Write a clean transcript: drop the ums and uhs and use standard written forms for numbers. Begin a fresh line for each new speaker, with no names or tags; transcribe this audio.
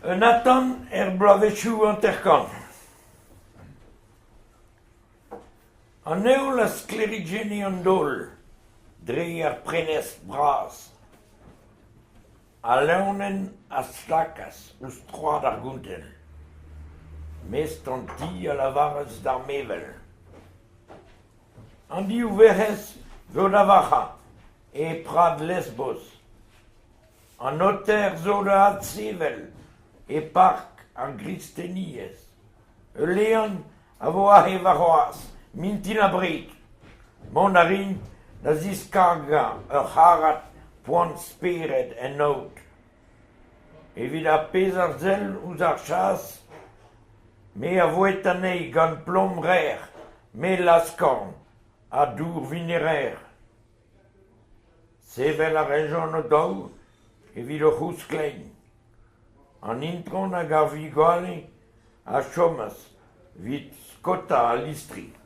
Un atant er bloavezhioù 50. An heol a sklêrijenne an daol dre ar prenestr bras. Al laonenn a stlakas ouzh troad ar gontell. Mestr an ti a lavaras d'ar mevel. An div werc'hez zo da vac'hañ e prad Lesbos. An aoter zo da adsevel e park ar gristeniezh. Ul lean a vo aze warc'hoazh, mintin abred. Mont a rin da ziskargañ ur c'harrad poan-spered en aod. Evit ar pezh a sell ouzh ar chas, me a voued anezhi gant plom-rer, mel-askorn ha dour vinerer. Sevel a rejont o-daou evit o c'housklein. An itron hag ar vugale a chomas evit skaotañ al listri.